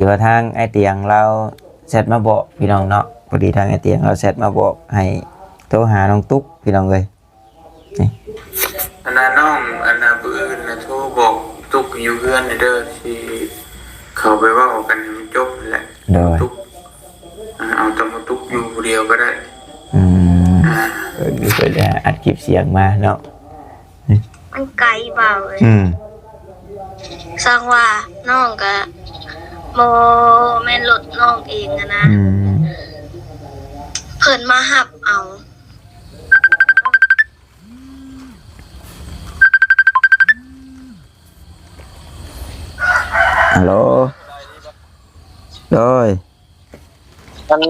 ວ່າທາງອ້າຍຕຽງລາວແຊັດມາບອກພີ່ນ້ອງເນາະ, ພໍດີທາງອ້າຍຕຽງລາວແຊັດມາບອກໃຫ້ໂທຫານ້ອງຕຸກພີ່ນ້ອງເອີຍ. ນີ້ ອັນນ່ານ້ອງ ອັນນ່າມື້ອື່ນນະໂທບອກຕຸກຢູ່ເຮືອນເດີ ຊິເຂົ້າໄປເວົ້າກັນໃຫ້ມັນຈົບຫັ້ນແຫຼະ. ໂດຍ ຕຸກ ອ່າ ເອົາແຕ່ມາຕຸກຢູ່ຜູ້ດຽວກໍໄດ້. ອືມ ອ່າ ເອີ ເພິ່ນອັດຄລິບສຽງມາເນາະ. ມັນໄກເວົ້າເອີຍ. ອືມ ສັງວ່ານ້ອງກະບໍ່ແມ່ນລົດນ້ອງເອງຫັ້ນນະ. ອືມ ເພິ່ນມາຮັບເອົາ. ຮັລໂຫຼ ໂດຍ ອັນ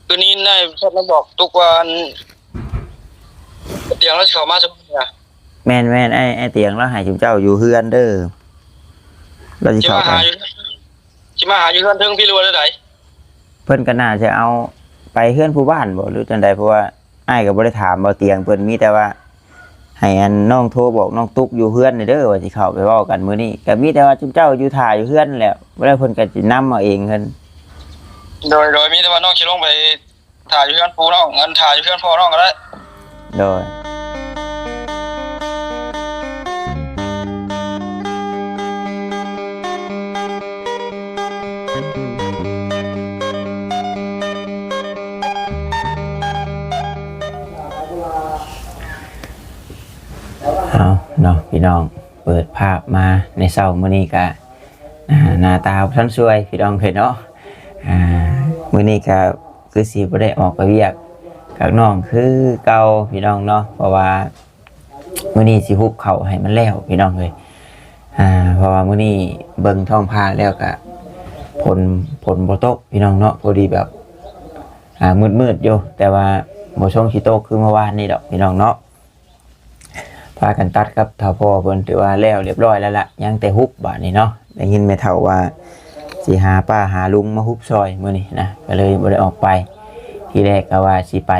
ຄືນີ້ນາຍເພິ່ນມາບອກຕຸກວ່າ ອັນ ຕຽງລາວຊິເຂົ້າມາຊຸມນີ້ນະ. ແມ່ນໆ ອ້າຍ ອ້າຍຕຽງລາວໃຫ້ຊຸມເຈົ້າຢູ່ເຮືອນເດີ ລາວຊິເຂົ້າໄປ. ຊິມາຫາຢູ່ເຮືອນເທິງພີ້ ຫຼືວ່າແນວໃດ? ເພິ່ນກໍໜ້າຈະເອົາໄປເຮືອນຜູ້ບ້ານບໍ ຫຼືຈັ່ງໃດ ເພາະວ່າ ອ້າຍກໍບໍ່ໄດ້ຖາມບໍ່ຕຽງເພິ່ນ, ມີແຕ່ວ່າໃຫ້ອັນນ້ອງໂທບອກນ້ອງຕຸກຢູ່ເຮືອນນີ້ເດີ ວ່າຊິເຂົ້າໄປເວົ້າກັນມື້ນີ້. ກໍມີແຕ່ວ່າຈຸມເຈົ້າຢູ່ຖ້າຢູ່ເຮືອນແຫຼະ, ບໍ່ໄດ້ເພິ່ນກໍຊິນຳເອົາເອງເພິ່ນ. ໂດຍ ໂດຍ ມີແຕ່ວ່ານ້ອງຊິລົງໄປຖ້າຢູ່ເຮືອນປູ່ນ້ອງ, ອັນ ຖ້າຢູ່ເຮືອນພໍ່ນ້ອງກໍໄດ້. ໂດຍ ເອົາເນາະພີ່ນ້ອງ, ເປີດພາບມາໃນເຊົ້າມື້ນີ້ກະ ອ່າ ໜ້າຕາບໍ່ທັນສວຍພີ່ນ້ອງເອີຍເນາະ. ອ່າ ມື້ນີ້ກະຄືຊິບໍ່ໄດ້ອອກໄປວຽກກັບນ້ອງຄືເກົ່າພີ່ນ້ອງເນາະ, ເພາະວ່າ ມື້ນີ້ຊິຫຸບເຂົ້າໃຫ້ມັນແລ້ວພີ່ນ້ອງເອີຍ. ອ່າ ເພາະວ່າມື້ນີ້ເບິ່ງທ້ອງຟ້າແລ້ວກະຝົນ ຝົນບໍ່ຕົກພີ່ນ້ອງເນາະ, ພໍດີແບບ ອ່າ ມືດໆຢູ່, ແຕ່ວ່າບໍ່ຊົງຊິຕົກຄືເມື່ອວານນີ້ດອກພີ່ນ້ອງເນາະ. ພາກັນຕັດກັບທ້າວພໍ່ເພິ່ນ ຖືວ່າແລ້ວລຽບຮ້ອຍແລ້ວລະ, ຍັງແຕ່ຫຸບບາດນີ້ເນາະ. ໄດ້ຍິນແມ່ເຖົ້າວ່າຊິຫາປ້າຫາລຸງມາຫຸບຊ່ອຍມື້ນີ້ນະ, ກໍເລີຍບໍ່ໄດ້ອອກໄປ. ທີແລກກໍວ່າຊິໄປ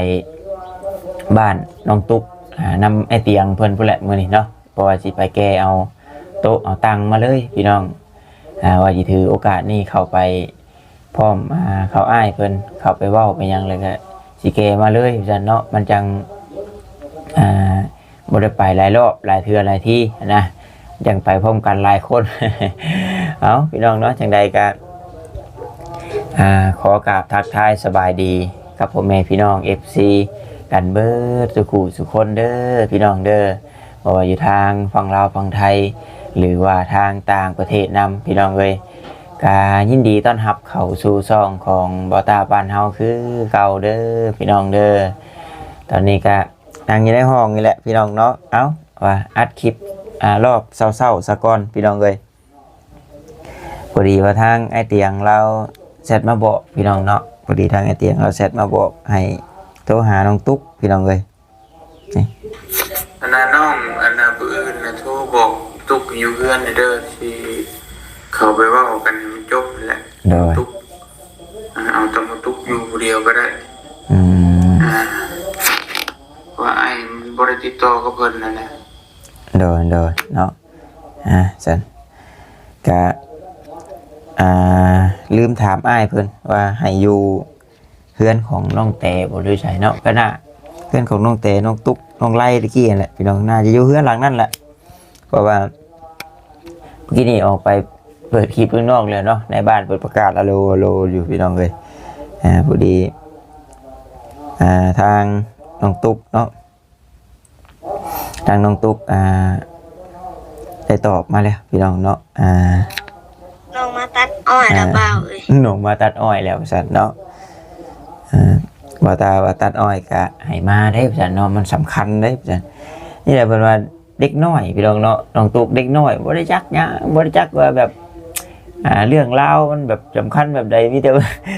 ບ້ານນ້ອງຕຸກ ອ່າ ນຳອ້າຍຕຽງເພິ່ນພຸ້ນແຫຼະມື້ນີ້ເນາະ, ເພາະວ່າຊິໄປແກ່ເອົາໂຕະເອົາຕັ່ງມາເລີຍພີ່ນ້ອງ. ອ່າ ວ່າຊິຖືໂອກາດນີ້ເຂົ້າໄປ ພ້ອມ ອ່າ ເຂົາອ້າຍເພິ່ນເຂົ້າໄປເວົ້າໄປຫຍັງ ແລ້ວກະຊິແກ່ມາເລີຍວ່າຊັ້ນເນາະ, ມັນຈັ່ງ ອ່າ ບໍ່ໄດ້ໄປຫຼາຍລອບຫຼາຍເທື່ອຫຼາຍທີນະ, ຈັ່ງໄປພ້ອມກັນຫຼາຍຄົນ. ເອົາ ພີ່ນ້ອງເນາະ, ຈັ່ງໃດກະ ອ່າ ຂໍກາບທັກທາຍສະບາຍດີກັບພໍ່ແມ່ພີ່ນ້ອງ ເອັຟຊີ ກັນເບິດສູ່ຄູ່ສູ່ຄົນເດີ ພີ່ນ້ອງເດີ. ບໍ່ວ່າຢູ່ທາງຝັ່ງລາວຝັ່ງໄທ ຫຼືວ່າທາງຕ່າງປະເທດນຳ ພີ່ນ້ອງເອີຍ, ກະຍິນດີຕ້ອນຮັບເຂົ້າສູ່ຊ່ອງຂອງບ່າວຕາບ້ານເຮົາຄືເກົ່າເດີ ພີ່ນ້ອງເດີ. ຕອນນີ້ກະນັ່ງຢູ່ໃນຫ້ອງນີ້ແຫຼະ ພີ່ນ້ອງເນາະ. ເອົ້າ ວ່າອັດຄລິບ ອ່າ ລອບເຊົ້າໆ ສາກ່ອນ ພີ່ນ້ອງເອີຍ. ພໍດີວ່າທາງອ້າຍຕຽງລາວແຊັດມາບອກ ພີ່ນ້ອງເນາະ, ພໍດີທາງອ້າຍຕຽງລາວແຊັດມາບອກໃຫ້ໂທຫານ້ອງຕຸກ ພີ່ນ້ອງເອີຍ. ນີ້ ອັນນ່ານ້ອງ ອັນນ່າມື້ອື່ນນະໂທບອກຕຸກຢູ່ເຮືອນເດີ ຊິເຂົ້າໄປເວົ້າກັນໃຫ້ມັນຈົບຫັ້ນແຫຼະ. ໂດຍ ຕຸກ ອ່າ ເອົາແຕ່ມາຕຸກຢູ່ຜູ້ດຽວກໍໄດ້. ອືມ ອ່າ ວ່າອ້າຍມັນບໍ່ໄດ້ຕິດຕໍ່ກັບເພິ່ນຫັ້ນແຫຼະ. ໂດຍ ໂດຍ ເນາະ. ອ່າ ຊັ້ນກະ ອ່າ ລືມຖາມອ້າຍເພິ່ນວ່າໃຫ້ຢູ່ເຮືອນຂອງນ້ອງແຕບໍ່ ຫຼືໃສເນາະ, ກະໜ້າເຮືອນຂອງນ້ອງແຕ ນ້ອງຕຸກ ນ້ອງໄລຕະກີ້ຫັ້ນແຫຼະ ພີ່ນ້ອງ, ໜ້າຈະຢູ່ເຮືອນຫຼັງນັ້ນແຫຼະ. ເພາະວ່າເມື່ອກີ້ນີ້ອອກໄປເປີດຄລິບຂ້າງນອກແລ້ວເນາະ, ໃນບ້ານເພິ່ນປະກາດອາໂລ ອາໂລຢູ່ ພີ່ນ້ອງເອີຍ. ອ່າ ພໍດີ ອ່າ ທາງນ້ອງຕຸກເນາະ ທາງນ້ອງຕຸກ ອ່າ ໄດ້ຕອບມາແລ້ວ ພີ່ນ້ອງເນາະ. ອ່າ ນ້ອງມາຕັດອ້ອຍແລ້ວ ອ່າ ບ່າວເອີຍ, ນ້ອງມາຕັດອ້ອຍແລ້ວວ່າຊັ້ນເນາະ. ອ່າ ວ່າຕາ ວ່າຕັດອ້ອຍກະໃຫ້ມາເດ້ວ່າຊັ້ນເນາະ, ມັນສຳຄັນເດ້ວ່າຊັ້ນ. ນີ້ແຫຼະເພິ່ນວ່າເດັກນ້ອຍ ພີ່ນ້ອງເນາະ, ນ້ອງຕຸກເດັກນ້ອຍ ບໍ່ໄດ້ຈັກຫຍັງ ບໍ່ໄດ້ຈັກວ່າແບບ ອ່າ ເລື່ອງລາວມັນແບບສຳຄັນແບບໃດ, ມີແຕ່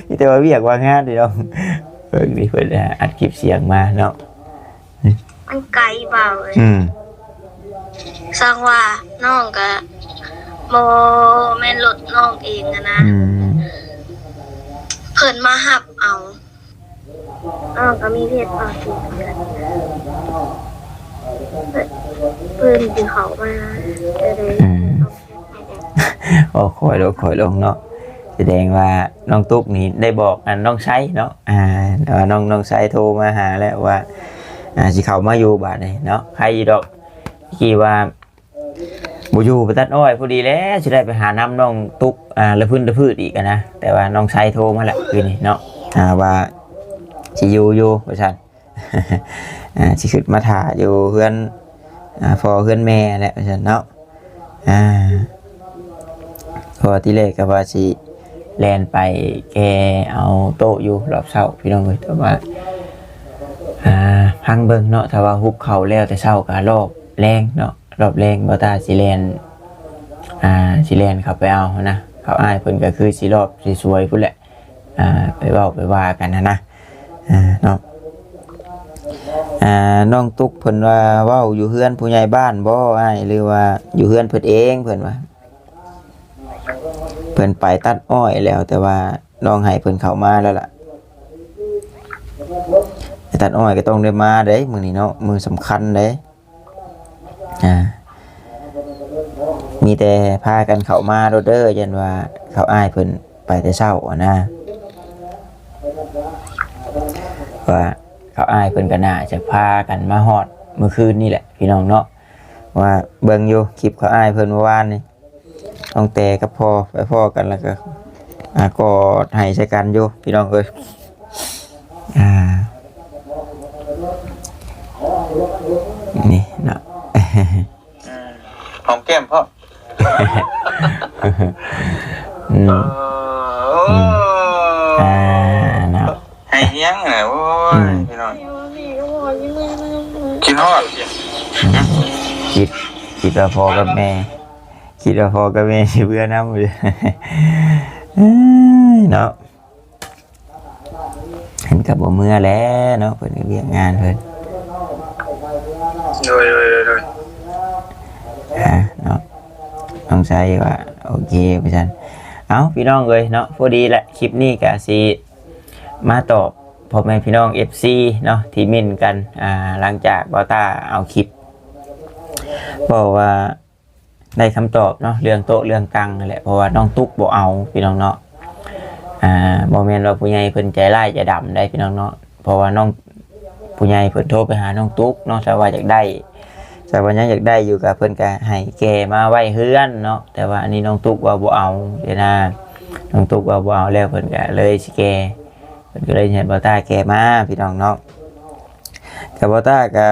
ມີແຕ່ວ່າວຽກວ່າງານ ພີ່ນ້ອງ. ເບິ່ງນີ້ເພິ່ນ ອ່າ ອັດຄລິບສຽງມາເນາະ. ມັນໄກບ່າວເອີຍ. ອືມ ສັງວ່ານ້ອງກະບໍ່ແມ່ນລົດນ້ອງເອງຫັ້ນນະ. ອືມ ເພິ່ນມາຮັບເອົາ, ນ້ອງກະມີເວດເອົາເອງຄືກັນ, ເພິ່ນຊິເຂົ້າມາແຕ່ໃດ. ອືມ ເອົາຄ່ອຍລົງ ຄ່ອຍລົງເນາະ. ສະແດງວ່ານ້ອງຕຸກນີ້ໄດ້ບອກອັນນ້ອງໄຊເນາະ ອ່າ ແຕ່ວ່ານ້ອງ ນ້ອງໄຊໂທມາຫາແລ້ວວ່າ ອ່າ ຊິເຂົ້າມາຢູ່ບາດນີ້ເນາະ ໃຄຢູ່ດອກ ທີ່ວ່າບໍ່ຢູ່ໄປຕັດອ້ອຍ ພໍດີແລ້ວຊິໄດ້ໄປຫານຳນ້ອງຕຸກ ອ່າ ລະພຶນລະພືດອີກນະ ແຕ່ວ່ານ້ອງໄຊໂທມາແລ້ວຄືນນີ້ເນາະ ອ່າ ວ່າຊິຢູ່ຢູ່ວ່າຊັ້ນ ອ່າ ຊິຂຶ້ນມາຖ້າຢູ່ເຮືອນ ອ່າ ພໍ່ເຮືອນແມ່ແຫຼະວ່າຊັ້ນເນາະ ອ່າ ເພາະວ່າທີແລກກໍວ່າຊິແລ່ນໄປແກ່ເອົາໂຕະຢູ່ຮອບເຊົ້າພີ່ນ້ອງເອີຍ ແຕ່ວ່າ ອ່າ ພັງເບິ່ງເນາະ ຖ້າວ່າຮຸບເຂົ້າແລ້ວແຕ່ເຊົ້າກໍຮອບແລງເນາະ ຮອບແລງບ່າວຕ້າຊິແລ່ນ ອ່າ ຊິແລ່ນເຂົ້າໄປເອົາຫັ້ນນະ ເຂົາອ້າຍເພິ່ນກໍຄືຊິຮອບຊິສວຍພຸ້ນແຫຼະ ອ່າ ໄປເວົ້າໄປວ່າກັນຫັ້ນນະ ອ່າ ເນາະ ອ່າ ນ້ອງຕຸກເພິ່ນວ່າເວົ້າຢູ່ເຮືອນຜູ້ໃຫຍ່ບ້ານບໍ່ອ້າຍ ຫຼືວ່າຢູ່ເຮືອນເພິ່ນເອງ ເພິ່ນວ່າ ເພິ່ນໄປຕັດອ້ອຍແລ້ວ ແຕ່ວ່ານ້ອງໃຫ້ເພິ່ນເຂົ້າມາແລ້ວລະ ໄປຕັດອ້ອຍກໍຕ້ອງໄດ້ມາເດ້ ມື້ນີ້ເນາະ ມື້ສຳຄັນເດ້ ອ່າ ມີແຕ່ພາກັນເຂົ້າມາໂລດເດີ ຢ້ານວ່າເຂົາອ້າຍເພິ່ນໄປແຕ່ເຊົ້າຫັ້ນນະ ວ່າເຂົາອ້າຍເພິ່ນກໍໜ້າຈະພາກັນມາຮອດມື້ຄືນນີ້ແຫຼະພີ່ນ້ອງເນາະ ວ່າເບິ່ງຢູ່ຄລິບເຂົາອ້າຍເພິ່ນເມື່ອວານນີ້ ນ້ອງແຕກັບພໍ່ໄປພໍ້ກັນ ແລ້ວກໍ ອ່າ ກອດໄຫ້ໃສ່ກັນຢູ່ພີ່ນ້ອງເອີຍ ອ່າ ນີ້ເນາະ ອືມ ຫອມແກ້ມພ້ອມ ອືມ ເອີ ອືມ ອ່າ ເນາະ ໃຫ້ຫຍັງນະ ໂອ້ຍ ອືມ ພີ່ນ້ອງ ຄິດຮອດ ອືມ ຄິດ ຄິດວ່າພໍ່ກັບແມ່ ຄິດວ່າພໍ່ກັບແມ່ຊິເມືອນຳ ເອີຍ ເນາະ ເພິ່ນກໍບໍ່ເມືອແຫຼະເນາະ ເພິ່ນກໍວຽກງານເພິ່ນ ໂດຍ ໂດຍ ໂດຍ ໂດຍ ອ່າ ເນາະ ນ້ອງໄຊວ່າໂອເຄວ່າຊັ້ນ ເອົ້າ ພີ່ນ້ອງເອີຍເນາະ ພໍດີແຫຼະ ຄລິບນີ້ກໍຊິມາຕອບພໍ່ແມ່ພີ່ນ້ອງເອັຟຊີເນາະ ທີ່ເມັ້ນກັນ ອ່າ ຫຼັງຈາກບ່າວຕ້າເອົາຄລິບ ເວົ້າວ່າ ໄດ້ຄຳຕອບເນາະ ເລື່ອງໂຕະເລື່ອງຕັ່ງນັ້ນແຫຼະ ເພາະວ່ານ້ອງຕຸກບໍ່ເອົາພີ່ນ້ອງເນາະ ອ່າ ບໍ່ແມ່ນວ່າຜູ້ໃຫຍ່ເພິ່ນໃຈຮ້າຍໃຈດຳໃດພີ່ນ້ອງເນາະ ເພາະວ່ານ້ອງ ຜູ້ໃຫຍ່ເພິ່ນໂທໄປຫານ້ອງຕຸກເນາະ ຖ້າວ່າຢາກໄດ້ ຖ້າວ່າຍັງຢາກໄດ້ຢູ່ກໍເພິ່ນກໍໃຫ້ແກ່ມາໄວ້ເຮືອນເນາະ ແຕ່ວ່າອັນນີ້ນ້ອງຕຸກວ່າບໍ່ເອົາເດ້ນະ ນ້ອງຕຸກວ່າບໍ່ເອົາແລ້ວ ເພິ່ນກໍເລີຍຊິແກ່ ເພິ່ນກໍເລີຍໃຫ້ບ່າວຕ້າແກ່ມາພີ່ນ້ອງເນາະ ກໍບ່າວຕ້າກໍ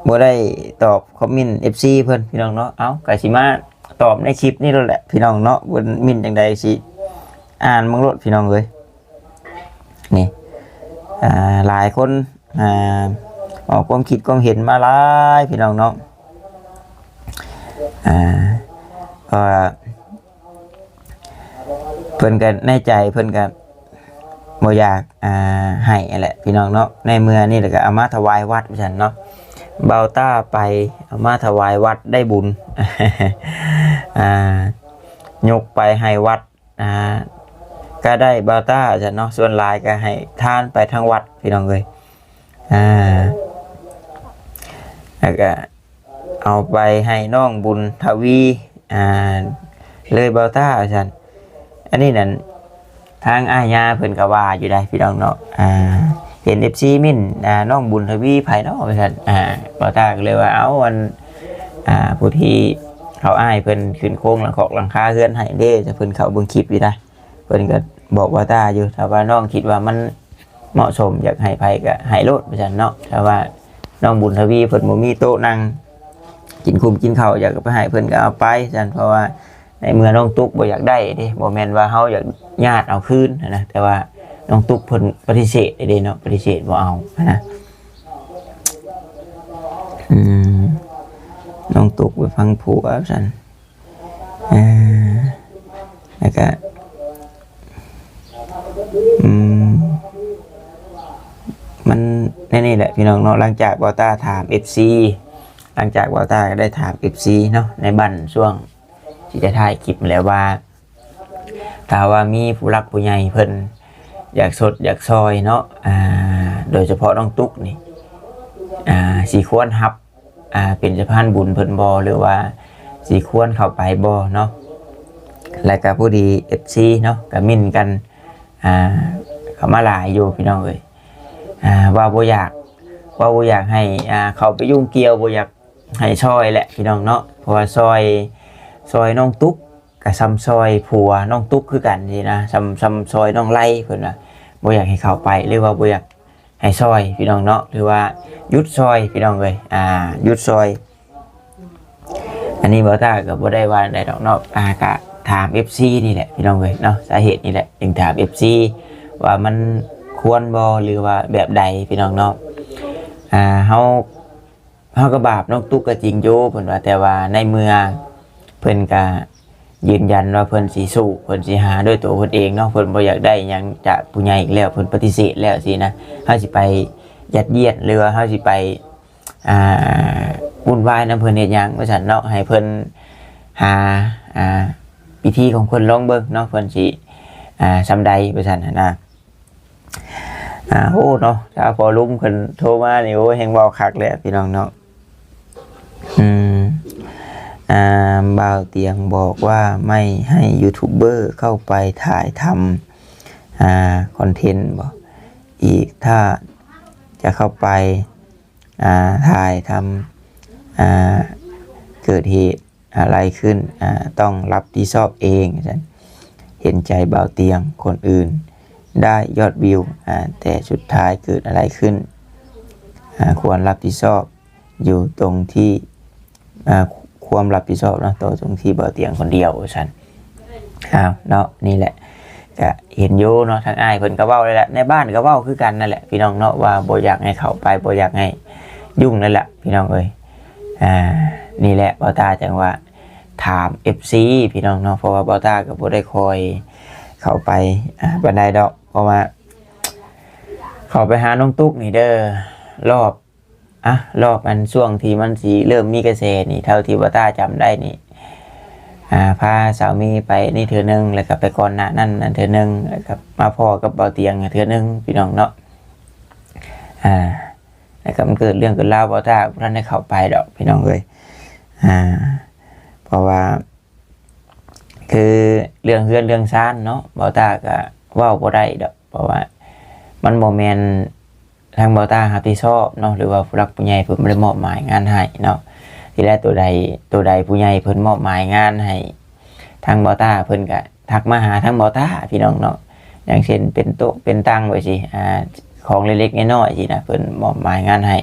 ບໍ່ໄດ້ຕອບຄອມເມັນເອັຟຊີເພິ່ນພີ່ນ້ອງເນາະ ເອົ້າ ກໍຊິມາຕອບໃນຄລິບນີ້ໂລດແຫຼະພີ່ນ້ອງເນາະ ເພິ່ນເມັ້ນຈັ່ງໃດຊິອ່ານເບິ່ງໂລດພີ່ນ້ອງເອີຍ ນີ້ ອ່າ ຫຼາຍຄົນ ອ່າ ອອກຄວາມຄິດຄວາມເຫັນມາຫຼາຍພີ່ນ້ອງເນາະ ອ່າ ເພາະວ່າ ເພິ່ນກໍໃນໃຈເພິ່ນກໍບໍ່ຢາກ ອ່າ ໃຫ້ຫັ້ນແຫຼະພີ່ນ້ອງເນາະ ໃນເມື່ອນີ້ແລ້ວກໍເອົາມາຖວາຍວັດວ່າຊັ້ນເນາະ ບ່າວຕ້າໄປເອົາມາຖວາຍວັດໄດ້ບຸນ ອ່າ ຍົກໄປໃຫ້ວັດ ອ່າ ກໍໄດ້ບ່າວຕ້າວ່າຊັ້ນເນາະ ສ່ວນຫຼາຍກໍໃຫ້ທານໄປທາງວັດພີ່ນ້ອງເອີຍ ອ່າ ແລ້ວກໍ ເອົາໄປໃຫ້ນ້ອງບຸນທະວີ ອ່າ ເລີຍບ່າວຕ້າວ່າຊັ້ນ ອັນນີ້ນັ້ນ ທາງອ້າຍຍ່າເພິ່ນກໍວ່າຢູ່ໃດ໋ພີ່ນ້ອງເນາະ ອ່າ ເຫັນເອັຟຊີເມັ້ນ ອ່າ ນ້ອງບຸນທະວີໃຜເນາະວ່າຊັ້ນ ອ່າ ບ່າວຕ້າກໍເລີຍວ່າ ເອົາ ອັນ ອ່າ ຜູ້ທີ່ເຂົາອ້າຍເພິ່ນຂຶ້ນໂຄງຫຼັງຄອກຫຼັງຄາເຮືອນໃຫ້ເດ້ ແຕ່ເພິ່ນເຂົ້າເບິ່ງຄລິບຢູ່ໃດ໋ ເພິ່ນກໍບອກບ່າວຕ້າຢູ່ ຖ້າວ່ານ້ອງຄິດວ່າມັນ ເໝາະສົມ ຢາກໃຫ້ໃຜກໍໃຫ້ໂລດວ່າຊັ້ນເນາະ ຖ້າວ່ານ້ອງບຸນທະວີເພິ່ນບໍ່ມີໂຕະນັ່ງກິນຄຸມກິນເຂົ້າ ຢາກໄປໃຫ້ເພິ່ນກໍເອົາໄປຊັ້ນ ເພາະວ່າໃນເມື່ອນ້ອງຕຸກບໍ່ຢາກໄດ້ເດ້ ບໍ່ແມ່ນວ່າເຮົາຢາກຍາດເອົາຄືນນະ ແຕ່ວ່ານ້ອງຕຸກເພິ່ນປະຕິເສດເດ້ເນາະ ປະຕິເສດບໍ່ເອົານະ ອືມ ນ້ອງຕຸກໄປຟັງຜົວວ່າຊັ້ນ ອ່າ ແລ້ວກະ ອືມ ມັນແນວນີ້ແຫຼະພີ່ນ້ອງເນາະ ຫຼັງຈາກບ່າວຕ້າຖາມເອັຟຊີ ຫຼັງຈາກບ່າວຕ້າກໍໄດ້ຖາມເອັຟຊີເນາະ ໃນບັ້ນຊ່ວງທີ່ຈະຖ່າຍຄລິບແລ້ວວ່າ ຖ້າວ່າມີຜູ້ຫຼັກຜູ້ໃຫຍ່ເພິ່ນຢາກຊົດຢາກຊ່ອຍເນາະ ອ່າ ໂດຍສະເພາະນ້ອງຕຸກນີ້ ອ່າ ຊິຄວນຮັບ ອ່າ ເປັນສະພານບຸນເພິ່ນບໍ່ ຫຼືວ່າຊິຄວນເຂົ້າໄປບໍ່ເນາະ ແລ້ວກໍຜູ້ດີເອັຟຊີເນາະ ກໍເມັ້ນກັນ ອ່າ ເຂົ້າມາຫຼາຍຢູ່ພີ່ນ້ອງເອີຍ ອ່າ ວ່າບໍ່ຢາກ ວ່າບໍ່ຢາກໃຫ້ ອ່າ ເຂົ້າໄປຫຍຸ້ງກ່ຽວ ບໍ່ຢາກໃຫ້ຊ່ອຍແຫຼະພີ່ນ້ອງເນາະ ເພາະວ່າຊ່ອຍ ຊ່ອຍນ້ອງຕຸກ ກໍສ່ຳຊ່ອຍຜົວນ້ອງຕຸກຄືກັນຊີ້ນະ ສ່ຳ ສ່ຳຊ່ອຍນ້ອງໄລ ເພິ່ນວ່າບໍ່ຢາກໃຫ້ເຂົ້າໄປ ຫຼືວ່າບໍ່ຢາກໃຫ້ຊ່ອຍພີ່ນ້ອງເນາະ ຫຼືວ່າຢຸດຊ່ອຍພີ່ນ້ອງເອີຍ ອ່າ ຢຸດຊ່ອຍ. ອັນນີ້ບ່າວຕ້າກໍບໍ່ໄດ້ວ່າໃດດອກເນາະ ອ່າ ກະຖາມເອັຟຊີນີ້ແຫຼະພີ່ນ້ອງເອີຍເນາະ ສາເຫດນີ້ແຫຼະຈຶ່ງຖາມເອັຟຊີວ່າມັນຄວນບໍ່ ຫຼືວ່າແບບໃດພີ່ນ້ອງເນາະ ອ່າ ເຮົາ ເຮົາກໍບາບນ້ອງຕຸກກໍຈິງຢູ່ ເພິ່ນວ່າ ແຕ່ວ່າໃນເມື່ອເພິ່ນກໍຢືນຢັນວ່າເພິ່ນຊິສູ້ ເພິ່ນຊິຫາດ້ວຍຕົວເພິ່ນເອງເນາະ ເພິ່ນບໍ່ຢາກໄດ້ຫຍັງຈາກຜູ້ໃຫຍ່ອີກແລ້ວ ເພິ່ນປະຕິເສດແລ້ວຊີ້ນະ ເຮົາຊິໄປຍັດຢຽດ ຫຼືວ່າເຮົາຊິໄປ ອ່າ ວຸ່ນວາຍນຳເພິ່ນເຮັດຫຍັງວ່າຊັ້ນເນາະ ໃຫ້ເພິ່ນຫາ ອ່າ ວິທີຂອງເພິ່ນລອງເບິ່ງເນາະ ເພິ່ນຊິ ອ່າ ສ່ຳໃດວ່າຊັ້ນຫັ້ນນະ. ອ່າ ໂອ້ເນາະ ຖ້າພໍ່ລຸງເພິ່ນໂທມານີ້ ໂອ້ ແຮ່ງເວົ້າຄັກແຫຼະພີ່ນ້ອງເນາະ ອືມ ອ່າ ບ່າວຕຽງບອກວ່າໄມ່ໃຫ້ຢູທູບເບີເຂົ້າໄປຖ່າຍທຳ ອ່າ ຄອນເທັນບໍ ອີກ ຖ້າຈະເຂົ້າໄປ ອ່າ ຖ່າຍທຳ ອ່າ ເກີດເຫດ ອາໄລຂຶ້ນ ອາ ຕ້ອງຮັບຜິດຊອບເອງ ວ່າຊັ້ນ. ເຫັນໃຈບ່າວຕຽງ ຄົນອື່ນໄດ້ຍອດວິວ ອາ ແຕ່ສຸດທ້າຍເກີດອາໄລຂຶ້ນ ອາ ຄວນຮັບຜິດຊອບຢູ່ຕົງທີ່ ອາ ຄວາມຮັບຜິດຊອບເນາະ ຕໍ່ຕົງທີ່ບ່າວຕຽງຄົນດຽວ ວ່າຊັ້ນ. ອ້າວ ເນາະ ນີ້ແຫຼະ ກະເຫັນຢູ່ເນາະ ທາງອ້າຍເພິ່ນກໍເວົ້າແລ້ວແຫຼະ ໃນບ້ານກໍເວົ້າຄືກັນນັ້ນແຫຼະພີ່ນ້ອງເນາະ ວ່າບໍ່ຢາກໃຫ້ເຂົ້າໄປ ບໍ່ຢາກໃຫ້ຫຍຸ້ງນັ້ນແຫຼະພີ່ນ້ອງເອີຍ. ອ່າ ນີ້ແຫຼະ ບ່າວຕ້າຈັ່ງວ່າຖາມເອັຟຊີພີ່ນ້ອງເນາະ ເພາະວ່າບ່າວຕ້າກໍບໍ່ໄດ້ຄ່ອຍເຂົ້າໄປ ອ່າ ປານໃດດອກ ເພາະວ່າເຂົ້າໄປຫານ້ອງຕຸກນີ້ເດີ ລອບ ອ່ະ ລອບອັນຊ່ວງທີ່ມັນຊິເລີ່ມມີກະແສນີ້ ເທົ່າທີ່ບ່າວຕ້າຈຳໄດ້ນີ້ ອ່າ ພາສາວມີໄປນີ້ເທື່ອໜຶ່ງ ແລ້ວກໍໄປກ່ອນໜ້ານັ້ນນັ້ນເທື່ອໜຶ່ງ ແລ້ວກໍມາພໍ້ກັບບ່າວຕຽງເທື່ອໜຶ່ງພີ່ນ້ອງເນາະ. ອ່າ ແລ້ວກໍມັນເກີດເລື່ອງເກີດລາວ ບ່າວຕ້າບໍ່ທັນໄດ້ເຂົ້າໄປດອກພີ່ນ້ອງເອີຍ ອ່າ ເພາະວ່າ ຄືເລື່ອງເຮືອນເລື່ອງຊານເນາະ ບ່າວຕ້າກໍເວົ້າບໍ່ໄດ້ດອກ ເພາະວ່າມັນບໍ່ແມ່ນທາງບ່າວຕ້າຮັບຜິດຊອບເນາະ ຫຼືວ່າຜູ້ຫຼັກຜູ້ໃຫຍ່ເພິ່ນບໍ່ໄດ້ມອບໝາຍງານໃຫ້ເນາະ. ທີແລກໂຕໃດ ໂຕໃດຜູ້ໃຫຍ່ເພິ່ນມອບໝາຍງານໃຫ້ທາງບ່າວຕ້າ ເພິ່ນກໍທັກມາຫາທາງບ່າວຕ້າພີ່ນ້ອງເນາະ ຢ່າງເຊັ່ນເປັນໂຕະເປັນຕັ່ງໄວ້ຊີ້ ອ່າ ຂອງເລັກໆນ້ອຍໆຊີ້ນະ ເພິ່ນມອບໝາຍງານໃຫ້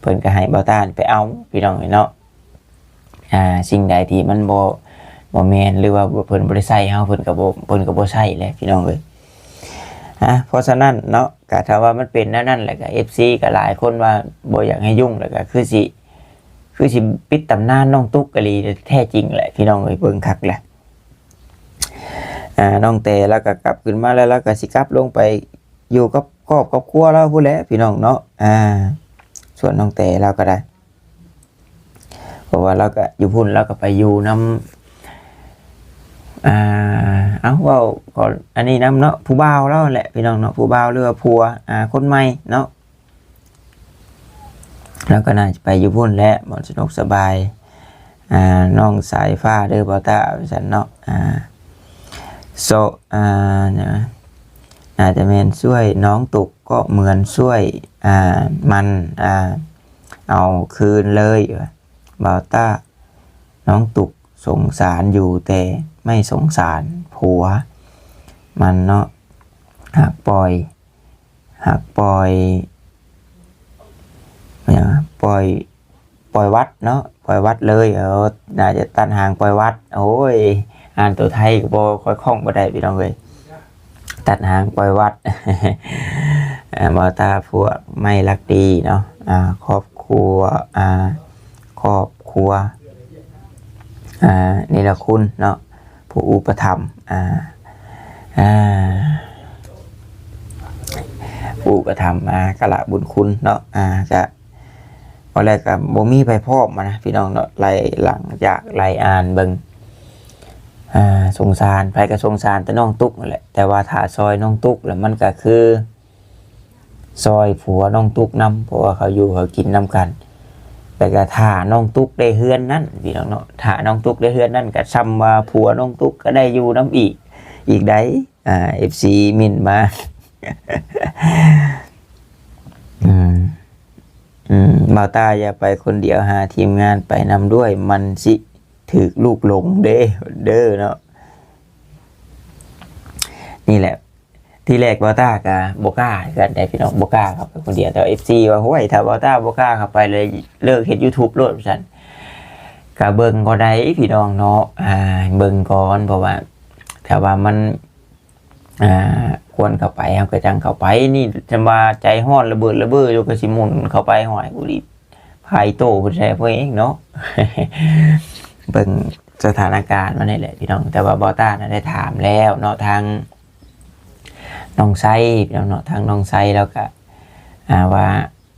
ເພິ່ນກໍໃຫ້ບ່າວຕ້າໄປເອົາພີ່ນ້ອງເນາະ. ອ່າ ສິ່ງໃດທີ່ມັນບໍ່ ບໍ່ແມ່ນ ຫຼືວ່າເພິ່ນບໍ່ໄດ້ໃສ່ເຮົາ ເພິ່ນກໍບໍ່ ເພິ່ນກໍບໍ່ໃສ່ແຫຼະພີ່ນ້ອງເອີຍ. ອ່າ ເພາະສະນັ້ນເນາະ ກະຖ້າວ່າມັນເປັນແນວນັ້ນແຫຼະ ກະເອັຟຊີກໍຫຼາຍຄົນວ່າບໍ່ຢາກໃຫ້ຫຍຸ້ງ ແລ້ວກໍຄືຊິ ຄືຊິປິດຕຳນານນ້ອງຕຸກກະລີແທ້ຈິງແຫຼະພີ່ນ້ອງເອີຍ ເບິ່ງຄັກແຫຼະ. ອ່າ ນ້ອງແຕລາວກໍກັບຂຶ້ນມາແລ້ວ ລາວກໍຊິກັບລົງໄປຢູ່ກັບຄອບກັບຄົວລາວພຸ້ນແຫຼະພີ່ນ້ອງເນາະ. ອ່າ ສ່ວນນ້ອງແຕລາວກໍໄດ້ ເພາະວ່າລາວກໍຢູ່ພຸ້ນ ລາວກໍໄປຢູ່ນຳ ອ່າ ເອົາ ເວົ້າກໍອັນນີ້ນຳເນາະ ຜູ້ບ່າວລາວແຫຼະພີ່ນ້ອງເນາະ ຜູ້ບ່າວ ຫຼືວ່າຜົວ ອ່າ ຄົນໃໝ່ເນາະ ລາວກໍໜ້າຈະໄປຢູ່ພຸ້ນແຫຼະ ບ່ອນສະໜຸກສະບາຍ ອ່າ ນ້ອງສາຍຟ້າເດີ ບ່າວຕ້າ ວ່າຊັ້ນເນາະ. ອ່າ ໂຊ ອ່າ ຫຍັງ ໜ້າຈະແມ່ນຊ່ວຍນ້ອງຕຸກກໍເໝືອນຊ່ວຍ ອ່າ ມັນ ອ່າ ເອົາຄືນເລີຍວ່າ ບ່າວຕ້າ ນ້ອງຕຸກສົງສານຢູ່ ແຕ່ໄມ່ສົງສານຜົວມັນເນາະ ຫາກປ່ອຍ ຫາກປ່ອຍ ຫຍັງ ປ່ອຍ ປ່ອຍວັດເນາະ ປ່ອຍວັດເລີຍ. ເອີ ໜ້າຈະຕັດຫາງປ່ອຍວັດ. ໂອ້ຍ ອ່ານຕົວໄທກໍບໍ່ຄ່ອຍຄ່ອງປານໃດພີ່ນ້ອງເອີຍ ຕັດຫາງປ່ອຍວັດ. ອ່າ ບ່າວຕ້າ ພວກໄມ້ລັກດີເນາະ ອ່າ ຄອບຄົວ ອ່າ ຄອບຄົວ ອ່າ ເນລະຄຸນເນາະ ຜູ້ອຸປະຖຳ ອ່າ ອ່າ ຜູ້ອຸປະຖຳ ອ່າ ກະລະບຸນຄຸນເນາະ. ອ່າ ກະ ເວົ້າແລ້ວກໍບໍ່ມີໃຜພ້ອມນະພີ່ນ້ອງເນາະ ໄລ່ຫຼັງຈາກໄລ່ອ່ານເບິ່ງ ອ່າ ສົງສານ ໃຜກໍສົງສານແຕ່ນ້ອງຕຸກນັ້ນແຫຼະ ແຕ່ວ່າຖ້າຊ່ອຍນ້ອງຕຸກແລ້ວ ມັນກໍຄືຊ່ອຍຜົວນ້ອງຕຸກນຳ ເພາະວ່າເຂົາຢູ່ເຂົາກິນນຳກັນ. ແ ລະກະຖ້ານ້ອງຕຸກໄດ້ເຮືອນນັ້ນພີ່ນ້ອງເນາະ ຖ້ານ້ອງຕຸກໄດ້ເຮືອນນັ້ນ ກະຊ່ຳວ່າຜົວນ້ອງຕຸກກະໄດ້ຢູ່ນຳອີກ ອີກໃດ໋ ອ່າ ເອັຟຊີ ເມັ້ນມາ ອືມ ອືມ ບ່າວຕ້າຢ່າໄປຄົນດຽວ ຫາທີມງານໄປນຳດ້ວຍ ມັນຊິຖືກລູກຫຼົງເດ້ ເດີເນາະ. ນີ້ແຫຼະ ທີແລກບ່າວຕ້າກະບໍ່ກ້າຄືກັນເດ້ພີ່ນ້ອງ ບໍ່ກ້າເຂົ້າໄປຄົນດຽວ ແຕ່ວ່າເອັຟຊີວ່າ ໂອ້ຍ ຖ້າບ່າວຕ້າບໍ່ກ້າເຂົ້າໄປ ເລີຍເລີກເຮັດຢູທູບໂລດ ວ່າຊັ້ນ. ກະເບິ່ງກໍໄດ້ພີ່ນ້ອງເນາະ ອ່າ ເບິ່ງກ່ອນ ເພາະວ່າ ຖ້າວ່າມັນ ອ່າ ຄວນເຂົ້າໄປ ເຮົາກໍຈັ່ງເຂົ້າໄປ. ນີ້ ຈຳວ່າໃຈຮ້ອນລະເບີດລະເບີຢູ່ ກໍຊິໝຸ່ນເຂົ້າໄປ ຫ້ອຍ ກູລີບ ພາຍໂຕພຸ້ນແທ້ພວກເອງເນາະ ເບິ່ງສະຖານະການມັນນີ້ແຫຼະພີ່ນ້ອງ. ແຕ່ວ່າບ່າວຕ້ານະໄດ້ຖາມແລ້ວເນາະ ທາງນ້ອງໄຊພີ່ນ້ອງເນາະ ທາງນ້ອງໄຊລາວກະ ອ່າ ວ່າ